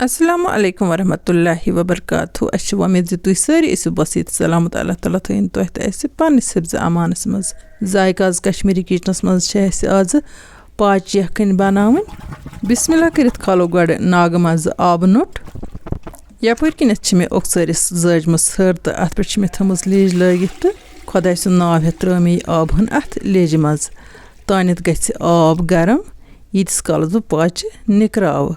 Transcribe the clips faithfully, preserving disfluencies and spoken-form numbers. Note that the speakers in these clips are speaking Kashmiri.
السلام علیکم ورحمۃ اللہ وبرکاتہ۔ اسہِ چھِ وۄمید زِ تُہۍ سٲری ٲسِو بسیٖت سلامت۔ اللہ تعالیٰ تھٲیِن تۄہہِ تہٕ اَسہِ پننِس حفظ امانس منٛز۔ ذائقہ آز کشمیٖری کچنس منٛز چھِ اَسہِ آزٕ پاچہِ یَکھٕنۍ بناوٕنۍ۔ بسم اللہ کٔرِتھ کھالو گۄڈٕ ناگہٕ منٛزٕ آبہٕ نوٚٹ۔ یپٲرۍ کِنٮ۪تھ چھِ مےٚ اوٚکژٲرِس زٲجمٕژ ۂر تہٕ اَتھ پٮ۪ٹھ چھِ مےٚ تھٲومٕژ لیٚج لٲگِتھ تہٕ خۄداے سُنٛد ناو ہٮ۪تھ ترٲو مےٚ یہِ آبہٕ ہن اَتھ لیٚجہِ منٛز۔ تانٮ۪تھ گژھِ آب گرم، ییٖتِس کالس بہٕ پاچہِ نِکراوٕ۔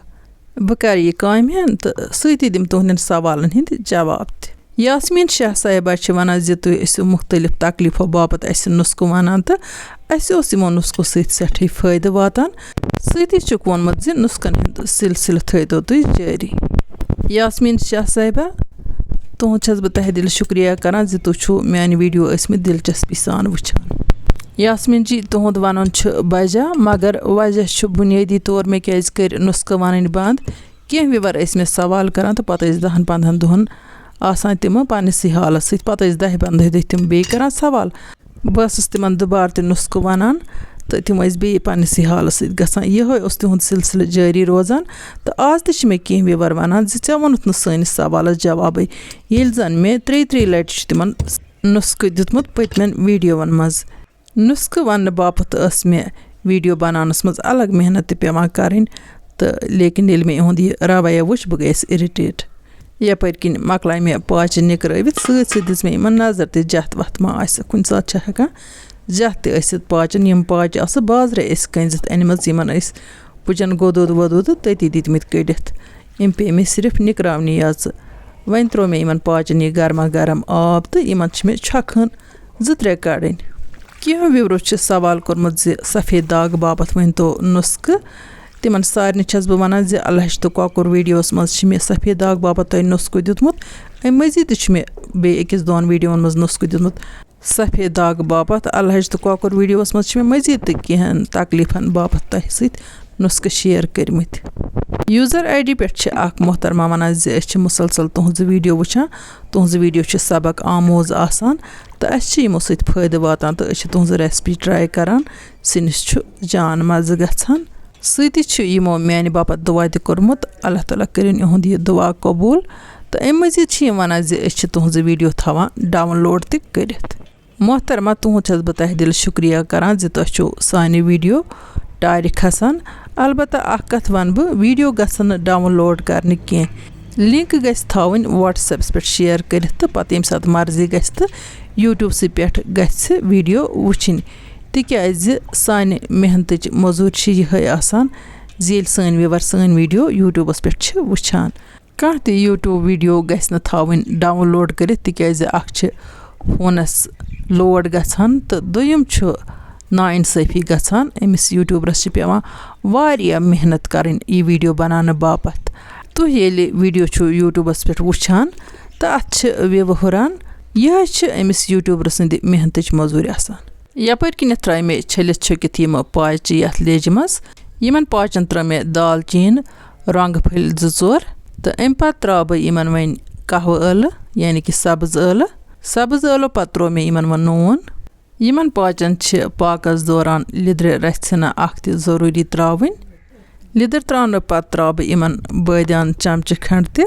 بہٕ کرٕ یہِ کامہِ ہن تہٕ سۭتی دِمہٕ تُہنٛدٮ۪ن سوالن ہٕنٛدۍ جواب تہِ۔ یاسمیٖن شاہ صاحبہ چھِ ونان زِ تُہۍ ٲسِو مُختٔلِف تکلیفو باپتھ اَسہِ نُسخہٕ ونان تہٕ اَسہِ اوس یِمو نُسخو سۭتۍ سٮ۪ٹھٕے فٲیدٕ واتان۔ سۭتی چھُکھ ووٚنمُت زِ نُسخن ہُنٛد سلسلہٕ تھٲیتو تُہۍ جٲری۔ یاسمیٖن شاہ صاحبہ، تُہُنٛد چھَس بہٕ تہہِ دِلہِ شُکریہ کران زِ تُہۍ چھِو میٛانہِ ویٖڈیو ٲسۍمٕتۍ دلچسپی سان وٕچھان۔ یاسمیٖن جی، تُہُنٛد وَنُن چھُ بجا، مگر وجہ چھُ بُنیٲدی طور مےٚ کیٛازِ کٔرۍ نُسخہٕ وَنٕنۍ بنٛد۔ کینٛہہ viewer ٲسۍ مےٚ سوال کران تہٕ پتہٕ ٲسۍ دَہَن پنٛدہَن دۄہَن آسان تِم پنٛنِسٕے حالَس سۭتۍ۔ پتہٕ ٲسۍ دَہہِ پنٛدہہِ دۄہہِ تِم بیٚیہِ کران سوال۔ بہٕ ٲسٕس تِمن دُبارٕ تہِ نُسخہٕ وَنان تہٕ تِم ٲسۍ بیٚیہِ پنٛنِسٕے حالَس سۭتۍ گژھان۔ یِہوٚے اوس تِہُنٛد سلسلہٕ جٲری روزان۔ تہٕ آز تہِ چھِ مےٚ کینٛہہ viewer وَنان زِ ژےٚ ووٚنُتھ نہٕ سٲنِس سوالَس جوابٕے، ییٚلہِ زَن مےٚ ترٛیٚیہِ ترٛیٚیہِ لَٹہِ چھُ تِمن نُسخہٕ دیُتمُت پٔتمٮ۪ن ویٖڈیووَن منٛز۔ نُسخہٕ وَننہٕ باپتھ ٲس مےٚ ویٖڈیو بناونَس منٛز الگ محنت تہِ پٮ۪وان کَرٕنۍ، تہٕ لیکن ییٚلہِ مےٚ یِہُنٛد یہِ رویہ وٕچھ، بہٕ گٔیَس irritate۔ یَپٲرۍ کِنۍ مۄکلایہِ مےٚ پاچہِ نِکرٲوِتھ، سۭتۍ سۭتۍ دِژ مےٚ یِمَن نظر تہِ، جَتھ وَتھ ما آسہِ۔ کُنہِ ساتہٕ چھِ ہٮ۪کان جَتھ تہِ ٲسِتھ پاچَن۔ یِم پاچہِ آسہٕ بازرَے اَسہِ کٔنزِتھ أنمٕژ، یِمَن ٲسۍ پُجَن گوٚدُد ووٚدُد تہٕ تٔتی دِتمٕتۍ کٔڑِتھ۔ یِم پیٚیہِ مےٚ صرف نِکراونہِ یٲژٕ۔ وۄنۍ ترٛوو مےٚ یِمَن پاچَن یہِ گرما گرم آب تہٕ یِمَن چھِ مےٚ چھۄکہٕ ہن زٕ ترٛےٚ کَڑٕنۍ۔ کینٛہو viewerو چھِ سوال کوٚرمُت زِ سفید داغ باپتھ ؤنۍ تو نُسخہٕ۔ تِمن سارنٕے چھَس بہٕ وَنان زِ الہٕ ہَچہِ تہٕ کۄکُر ویٖڈیوَس منٛز چھِ مےٚ سفید داغ باپتھ تۄہہِ نُسخہٕ دیُتمُت۔ اَمہِ مٔزیٖد تہِ چھُ مےٚ بیٚیہِ أکِس دۄن ویٖڈیووَن منٛز نُسخہٕ دیُتمُت۔ سفید داغ باپتھ الہٕ ہَچہِ تہٕ کۄکُر ویٖڈیوَس منٛز چھِ مےٚ مٔزیٖد تہِ کینٛہَن تکلیٖفَن باپتھ تۄہہِ سۭتۍ نُسخہٕ share کٔرمٕتۍ۔ User ID پٮ۪ٹھ چھِ اَکھ محترمہ وَنان زِ أسۍ چھِ مُسلسل تُہٕنٛزٕ ویٖڈیو وٕچھان، تُہٕنٛزٕ ویٖڈیو چھِ سبق آموز آسان تہٕ اَسہِ چھِ یِمو سۭتۍ فٲیدٕ واتان تہٕ أسۍ چھِ تُہٕنٛزٕ recipe try کران۔ سِنِس چھُ جان مَزٕ گژھان۔ سۭتی چھُ یِمو میانہِ باپتھ دُعا تہِ کوٚرمُت، اللہ تعالیٰ کٔرِن یِہُنٛد یہِ دُعا قبوٗل۔ تہٕ اَمہِ مٔزیٖد چھِ یِم وَنان زِ أسۍ چھِ تُہٕنٛزٕ ویٖڈیو تھاوان download تہِ کٔرِتھ۔ محترمہ، تُہُنٛد چھَس بہٕ تہہِ دِلہٕ شُکریہ کران زِ تۄہہِ چھُو سانہِ ویٖڈیو ٹارِ کھسان۔ البتہ اَکھ کَتھ وَنہٕ بہٕ، ویٖڈیو گژھن نہٕ download کرنہٕ کینٛہہ۔ Link گژھِ تھاوٕنۍ WhatsAppس پٮ۪ٹھ share کٔرِتھ تہٕ پَتہٕ ییٚمہِ ساتہٕ مرضی گژھِ تہٕ YouTubeسٕے پٮ۪ٹھ گژھِ ویٖڈیو وٕچھِنۍ، تِکیٛازِ سانہِ محنتٕچ مٔزوٗرۍ چھِ یِہوٚے آسان زِ ییٚلہِ سٲنۍ viewer سٲنۍ ویٖڈیو YouTubeس پٮ۪ٹھ چھِ وٕچھان۔ کانٛہہ تہِ YouTube ویٖڈیو گژھِ نہٕ تھاوٕنۍ download کٔرِتھ، تِکیٛازِ اَکھ چھِ فونَس load گژھان تہٕ دوٚیِم چھُ نااِنصٲفی گژھان۔ أمِس YouTuberس چھِ پٮ۪وان واریاہ محنت کَرٕنۍ یہِ ویٖڈیو بَناونہٕ باپَتھ۔ تُہۍ ییٚلہِ ویٖڈیو چھُو YouTubeس پٮ۪ٹھ وٕچھان تہٕ اَتھ چھِ view ہُران، یِہوٚے چھِ أمِس YouTuber سٕنٛدِ محنتٕچ مٔزوٗرۍ آسان۔ یَپٲرۍ کِنٮ۪تھ ترٛایہِ مےٚ چھٔلِتھ چھُکِتھ یِم پاچہِ یَتھ لیٚجہِ منٛز۔ یِمَن پاچَن ترٛٲو مےٚ دالچیٖن، رۄنٛگہٕ پھٔلۍ زٕ ژور تہٕ اَمہِ پَتہٕ ترٛاوٕ بہٕ یِمَن وۄنۍ قہوٕ ٲلہٕ، یعنی کہِ سبٕز ٲلہٕ۔ سبٕز ٲلو پَتہٕ ترٛوو مےٚ یِمَن وۄنۍ نوٗن۔ یِمَن پاچَن چھِ پاکَس دوران لیٚدرِ رَژھِ ہنا اَکھ تہِ ضروٗری ترٛاوٕنۍ۔ لیٚدٕر ترٛاونہٕ پَتہٕ ترٛاوٕ بہٕ یِمَن بٲدیان چمچہٕ کھنٛڈ تہِ۔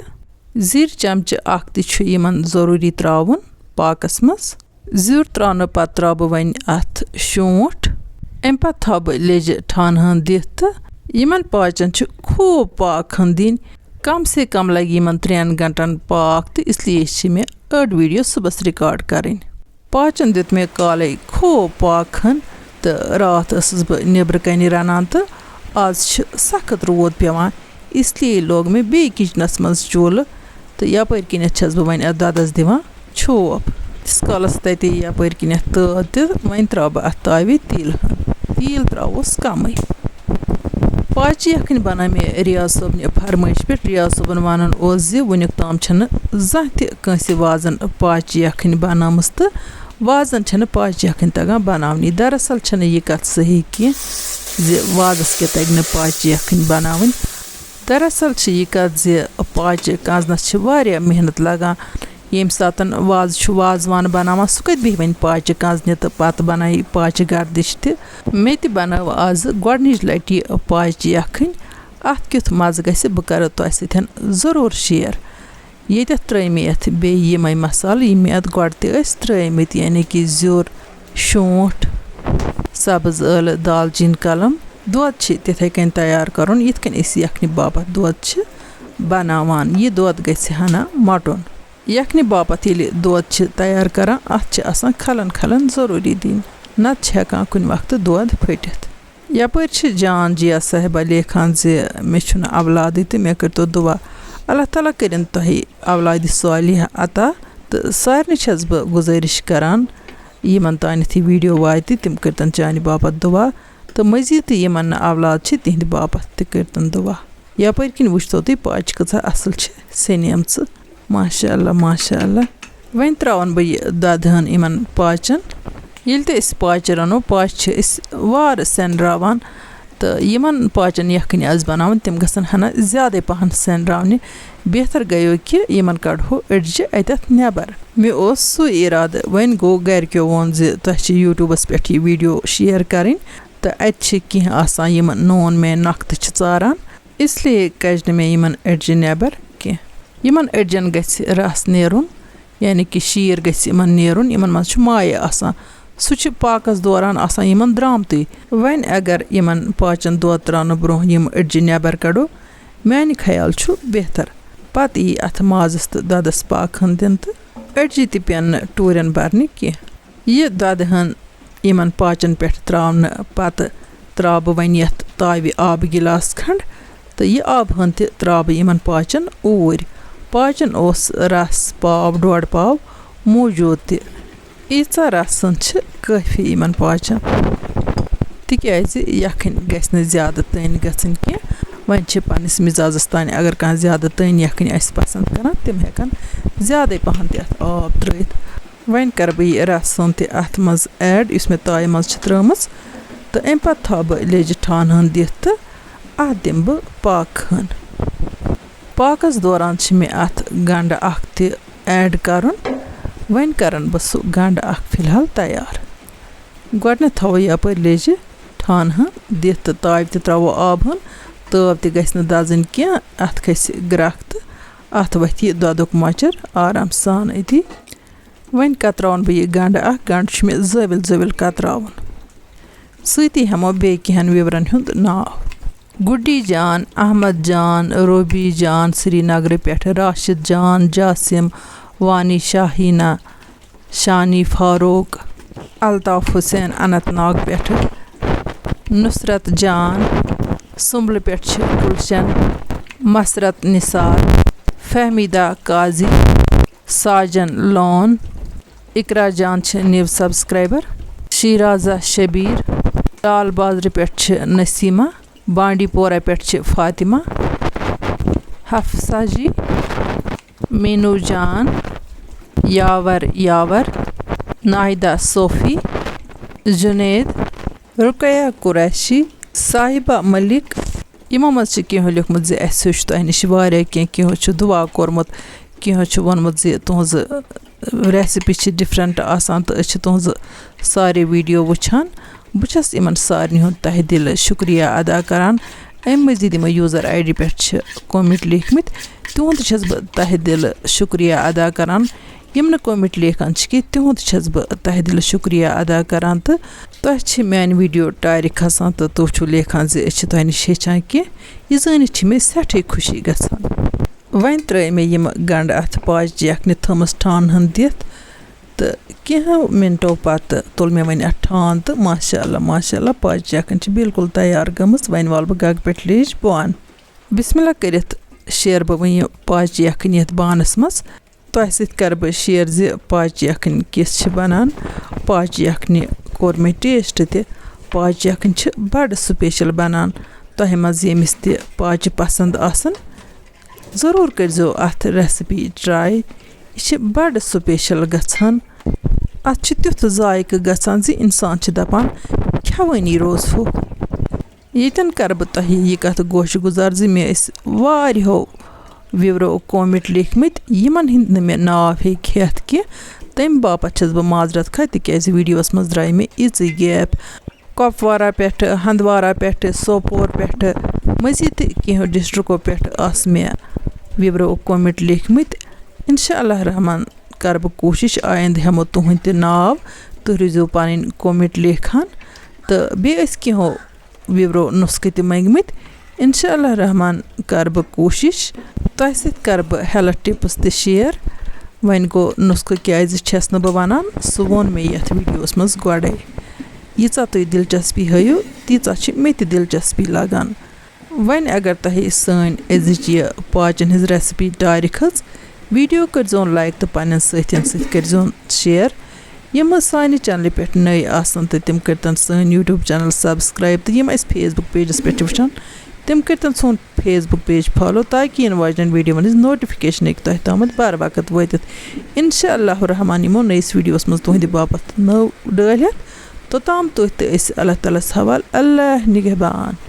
زِرۍ چمچہٕ اَکھ تہِ چھُ یِمَن ضروٗری ترٛاوُن پاکَس منٛز۔ زیُر ترٛاونہٕ پتہٕ ترٛاوٕ بہٕ وۄنۍ اَتھ شونٛٹھ۔ اَمہِ پتہٕ تھاوٕ بہٕ لیٚجہِ ٹھانہٕ ہن دِتھ تہٕ یِمن پاچن چھِ خوٗب پاک ہن دِنۍ۔ کم سے کم لگہِ یِمن ترٛٮ۪ن گھنٹن پاک تہٕ اس لیے چھِ مےٚ أڑ ویٖڈیو صُبحس record کرٕنۍ۔ پاچن دیُت مےٚ کالے خوٗب پاک ہن تہٕ راتھ ٲسٕس بہٕ نیٚبرٕ کنہِ رنان تہٕ آز چھِ سخت روٗد پٮ۪وان۔ اس لیے لوگ مےٚ بیٚیہِ کِچنَس منٛز چوٗلہٕ تہٕ یَپٲرۍ کِنٮ۪تھ چھَس بہٕ وۄنۍ اَتھ دۄدَس دِوان چھوپ۔ تِس کالَس تَتہِ یَپٲرۍ کِنٮ۪تھ تٲو تہِ وۄنۍ ترٛاوٕ بہٕ اَتھ تاوِ تیٖل ہن۔ تیٖل ترٛاووس کَمٕے۔ پاچہِ یَکھٕنۍ بَنٲو مےٚ ریاض صٲبنہِ فرمٲیش پٮ۪ٹھ۔ ریاض صٲبُن وَنُن اوس زِ وٕنیُک تام چھَنہٕ زانٛہہ تہِ کٲنٛسہِ وازَن پاچہِ یَکھٕنۍ بَنٲومٕژ تہٕ وازَن چھَنہٕ پاچہِ یَکھٕنۍ تَگان بَناونی۔ دراصل چھَنہٕ یہِ کَتھ صحیح کینٛہہ زِ وازَس کیٛاہ تَگہِ نہٕ پاچہِ یَکھٕنۍ بَناوٕنۍ۔ دراصل چھِ یہِ کَتھ زِ پاچہِ کَنزنَس چھِ واریاہ محنت لَگان۔ ییٚمہِ ساتَن وازٕ چھُ وازوان بَناوان، سُہ کَتہِ بیٚہہِ وۄنۍ پاچہِ کَنزنہِ تہٕ پَتہٕ بَنایہِ پاچہِ گردِش تہِ؟ مےٚ تہِ بَنٲو آزٕ گۄڈٕنِچ لَٹہِ یہِ پاچہِ یَکھٕنۍ۔ اَتھ کیُتھ مَزٕ گژھِ، بہٕ کَرٕ تۄہہِ سۭتۍ ضروٗر شِیر۔ ییٚتٮ۪تھ ترٛٲے مےٚ یَتھ بیٚیہِ یِمَے مصالہٕ، یِم مےٚ اَتھ گۄڈٕ تہِ ٲسۍ ترٛٲومٕتۍ، یعنی کہِ زیُر، شونٛٹھ، سبٕز ٲلہٕ، دالچیٖن کلم۔ دۄد چھِ تِتھَے کٔنۍ تیار کَرُن، یِتھ کٔنۍ أسۍ یَکھنہِ باپَتھ دۄد چھِ بَناوان۔ یہِ دۄد گژھِ ہنا مۄٹُن۔ یَکھنہِ باپَتھ ییٚلہِ دۄد چھِ تیار کَران، اَتھ چھِ آسان کھَلَن کھَلَن ضروٗری دِنۍ، نَتہٕ چھِ ہٮ۪کان کُنہِ وقتہٕ دۄد پھٔٹِتھ۔ یَپٲرۍ چھِ جان جیا صاحبہ لیکھان زِ مےٚ چھُنہٕ اولادٕے تہٕ مےٚ کٔرۍتو دُعا۔ اللہ تعالیٰ کٔرِن تۄہہِ اولادِ صالحہ عطا۔ تہٕ سارنٕے چھَس بہٕ گُزٲرِش کَران، یِمَن تانٮ۪تھ یہِ ویٖڈیو واتہِ، تِم کٔرۍتَن چانہِ باپَتھ دُعا، تہٕ مٔزیٖد تہِ یِمَن نہٕ اولاد چھِ، تِہِنٛدِ باپَتھ تہِ کٔرۍتَن دُعا۔ یَپٲرۍ کِنۍ وٕچھتو تُہۍ پاچہِ کۭژاہ اَصٕل چھِ سیٚنیمژٕ۔ ماشاء اللہ، ماشاء اللہ۔ وۄنۍ ترٛاوَن بہٕ یہِ دۄدٕ ہَن یِمَن پاچَن۔ ییٚلہِ تہِ أسۍ پاچہِ رَنو، پاچہِ چھِ أسۍ وارٕ سٮ۪نراوان، تہٕ یِمَن پاچَن یَکھٕنۍ آسہِ بَناوٕنۍ، تِم گژھن ہَنا زیادَے پَہَن سٮ۪نراونہِ۔ بہتر گٔیو کہِ یِمَن کَڑہو أڈجہِ اَتٮ۪تھ نٮ۪بَر۔ مےٚ اوس سُے اِرادٕ، وۄنۍ گوٚو گَرِکیو ووٚن زِ تۄہہِ چھِ YouTubeَس پٮ۪ٹھ یہِ ویٖڈیو شِیر کَرٕنۍ، تہٕ اَتہِ چھِ کینٛہہ آسان، یِم نوٗن مین نۄقطہٕ چھِ ژاران۔ اس لیے کَجہِ نہٕ مےٚ یِمَن أڈجہِ نٮ۪بَر کینٛہہ۔ یِمَن أڈجَن گژھِ رَس نیرُن، یعنی کہِ شیٖر گژھِ یِمَن نیرُن۔ یِمَن منٛز چھُ مایہِ آسان، سُہ چھُ پاکَس دوران آسان یِمَن درٛامتٕے۔ وۄنۍ اگر یِمَن پاچَن دۄد ترٛاونہٕ برٛونٛہہ یِم أڈجہِ نٮ۪بَر کَڑو، میٛانہِ خیال چھُ بہتر۔ پَتہٕ یی اَتھ مازَس تہٕ دۄدَس پاکہٕ ہَن دِنہٕ تہٕ أڈجہِ تہِ پیٚن نہٕ ٹوٗرٮ۪ن بَرنہِ کینٛہہ۔ یہِ دۄدٕ ہَن یِمَن پاچَن پٮ۪ٹھ ترٛاونہٕ پَتہٕ ترٛاوٕ بہٕ وۄنۍ یَتھ تاوِ آبہٕ گِلاس کھنٛڈ، تہٕ یہِ آبہٕ ہَن تہِ ترٛاوٕ بہٕ یِمَن پاچَن اوٗرۍ۔ پاچَن اوس رَس پاو، ڈۄڈ پاو موٗجوٗد تہِ۔ ییٖژاہ رَس ہَن چھِ کٲفی یِمَن پاچَن، تِکیٛازِ یَکھٕنۍ گژھِ نہٕ زیادٕ تٔنۍ گژھٕنۍ کینٛہہ۔ وۄنۍ چھِ پنٛنِس مِزازَس تانۍ، اگر کانٛہہ زیادٕ تٔنۍ یَکھٕنۍ آسہِ پَسنٛد کَران، تِم ہٮ۪کَن زیادَے پَہَن تہِ اَتھ آب ترٛٲوِتھ۔ وۄنۍ کَرٕ بہٕ یہِ رَس ہَن تہِ اَتھ منٛز add، یُس مےٚ تایہِ منٛز چھِ ترٛٲومٕژ، تہٕ اَمہِ پَتہٕ تھاوٕ بہٕ لیٚجہِ ٹھانہٕ ہَن دِتھ تہٕ اَتھ دِمہٕ بہٕ پاکہٕ ہَن۔ پاکَس دوران چھِ مےٚ اَتھ گَنٛڈٕ اَکھ تہِ add کَرُن۔ وۄنۍ کَرَن بہٕ سُہ گَنٛڈٕ اَکھ فی الحال تیار۔ گۄڈٕنٮ۪تھ تھاوو یَپٲرۍ لیٚجہِ ٹھانہٕ ہَن دِتھ تہٕ تاوِ تہِ ترٛاوو آب ہَن، تٲو تہِ گژھِ نہٕ دَزٕنۍ کینٛہہ، اَتھ کھسہِ گرٛٮ۪کھ تہٕ اَتھ وۄتھِ یہِ دۄدُک مۄچَر آرام سان أتی۔ وۄنۍ کتراوَن بہٕ یہِ گنٛڈٕ اکھ۔ گنٛڈٕ چھُ مےٚ زٲوِل زٲوِل کتراوُن۔ سۭتی ہٮ۪مو بیٚیہِ کینٛہَن viewerن ہُنٛد ناو۔ گُڈی جان، احمد جان، روبی جان سرینگرٕ پٮ۪ٹھٕ، راشد جان، جاسم، وانی شاہینہ، شانی فاروق، الطاف حسین اننت ناگ پٮ۪ٹھٕ، نصرت جان، سُمبلہٕ پٮ۪ٹھ چھِ گُلشن، مسرت نثار، فہمیدہ قاضی، ساجن لون، اقرا جان چھِ new subscriber، شیرازہ شبیر، لال بازرٕ پٮ۪ٹھ چھِ نسیمہ، بانڈی پورہ پٮ۪ٹھ چھِ فاطمہ، حفصہ جی، مینو جان، یاور یاور، ناہدہ صوفی، جنید، رقیہ قریشی، صاحبہ ملک۔ یِمو منٛز چھِ کینٛہو لیوٚکھمُت زِ اَسہِ ہیوٚچھ تۄہہِ نِش واریاہ کینٛہہ، کینٛہو چھُ دُعا کوٚرمُت، کینٛہو چھُ ووٚنمُت زِ تُہٕنٛزٕ recipe چھِ different آسان تہٕ أسۍ چھِ تُہٕنٛزٕ سارے video وٕچھان۔ بہٕ چھَس یِمَن سارنٕے ہُنٛد تہہِ دِلہٕ شُکریہ ادا کران۔ اَمہِ مٔزیٖد یِمو user ID پٮ۪ٹھ چھِ comment لیکھمٕتۍ، تِہُنٛد تہِ چھَس بہٕ تہہِ دِلہٕ شُکریہ ادا کران۔ یِم نہٕ comment لیکھان چھِ کینٛہہ، تِہُنٛد چھَس بہٕ تہہِ دِلہٕ شُکریہ ادا کران۔ تہٕ تۄہہِ چھِ میٛانہِ video ٹارِ کھسان تہٕ تُہۍ چھِو لیکھان زِ أسۍ چھِ تۄہہِ نِش ہیٚچھان کینٛہہ۔ یہِ زٲنِتھ چھِ مےٚ سٮ۪ٹھٕے خوشی گژھان۔ وۄنۍ ترٛٲے مےٚ یِم گنٛڈٕ اَتھ پاچہِ یَکھنہِ تھٲمٕژ ٹھانہٕ ہَن دِتھ، تہٕ کینٛہو مِنٹو پتہٕ تُل مےٚ وۄنۍ اَتھ ٹھانہٕ تہٕ ماشاء اللہ، ماشاء اللہ، پاچہِ یَکھٕنۍ چھِ بالکل تیار گٔمٕژ۔ وۄنۍ والہٕ بہٕ گَگہٕ پٮ۪ٹھ لیٚج بۄن۔ بسم اللہ کٔرِتھ شیرٕ بہٕ وۄنۍ یہِ پاچہِ یَکھٕنۍ یَتھ بانَس منٛز۔ تۄہہِ سۭتۍ کَرٕ بہٕ share زِ پاچہِ یَکھٕنۍ کِژھ چھِ بَنان۔ پاچہِ یَکھنہِ کوٚر مےٚ taste تہِ۔ پاچہِ یَکھٕنۍ چھِ بَڑٕ special بَنان۔ تۄہہِ منٛز ییٚمِس تہِ پاچہِ پَسنٛد آسَن، ضروٗر کٔرۍزیو اَتھ recipe try۔ یہِ چھِ بَڑٕ special گژھان۔ اَتھ چھِ تیُتھ ذائقہٕ گژھان زِ اِنسان چھِ دَپان، کھٮ۪وٲنی روزہو۔ ییٚتٮ۪ن کَرٕ بہٕ تۄہہِ یہِ کَتھ گوشہِ گُزار زِ مےٚ ٲسۍ واریاہو viewerو comment لیکھمٕتۍ، یِمَن ہِنٛدۍ نہٕ مےٚ ناو ہیٚکہِ ہٮ۪تھ کینٛہہ۔ تَمہِ باپَتھ چھَس بہٕ معذرت خواہ، تِکیٛازِ videoوَس منٛز درٛایہِ مےٚ یِژٕے gap۔ کۄپوارہ پٮ۪ٹھٕ، ہندوارہ پٮ۪ٹھٕ، سوپور پٮ۪ٹھٕ، مزید تہِ کینٛہو ڈسٹرکو پٮ۪ٹھٕ آسہٕ مےٚ ویورو کومنٹ لیکھمٕتۍ۔ انشاء اللہ رحمان کرٕ بہٕ کوٗشش، آیندٕ ہٮ۪مو تُہنٛد تہِ ناو، تُہۍ روٗزِو پنٕنۍ کومنٹ لیکھان۔ تہٕ بیٚیہِ ٲسۍ کینٛہو ویورو نسخہٕ تہِ منٛگمٕتۍ۔ انشاء اللہ رحمان کرٕ بہٕ کوٗشش، تۄہہِ سۭتۍ کرٕ بہٕ ہیلتھ ٹپس تہِ شیئر۔ وۄنۍ گوٚو، نسخہٕ کیازِ چھَس نہٕ بہٕ ونان، سُہ ووٚن مےٚ یتھ ویڈیوس منٛز گۄڈے۔ ییٖژاہ تُہۍ دلچسپی ہٲیِو، تیٖژاہ چھِ مےٚ تہِ دلچسپی لگان۔ وۄنۍ اگر تۄہہِ سٲنۍ أزِچ یہِ پاچن ہٕنٛز ریسپی ٹارِ کھٔژ، ویڈیو کٔرۍزیون لایک تہٕ پننٮ۪ن سٲتھین سۭتۍ کٔرۍزیون شیئر۔ یِم سانہِ چینلہِ پٮ۪ٹھ نٔے آسن تہٕ تِم کٔرۍتن سٲنۍ یوٗٹیوب چینل سبسکرایب، تہٕ یِم اَسہِ فیس بُک پیجس پٮ۪ٹھ چھِ وٕچھان، تِم کٔرۍتن سون فیس بُک پیج فالو، تاکہِ یِنہٕ واجنٮ۪ن ویڈیوون ہٕنٛز نوٹیفکیشن ہیٚکہِ تۄہہِ تامَتھ بر وقت وٲتِتھ۔ انشاء اللہ رحمان یِمو نٔیِس ویڈیوس منٛز تُہنٛدِ باپتھ نٔو ڈٲلۍ ہٮ۪تھ۔ توٚتام تُہۍ تہٕ أسۍ اللہ تعالیٰ ہَس حوالہٕ۔ اللہ نگہبان۔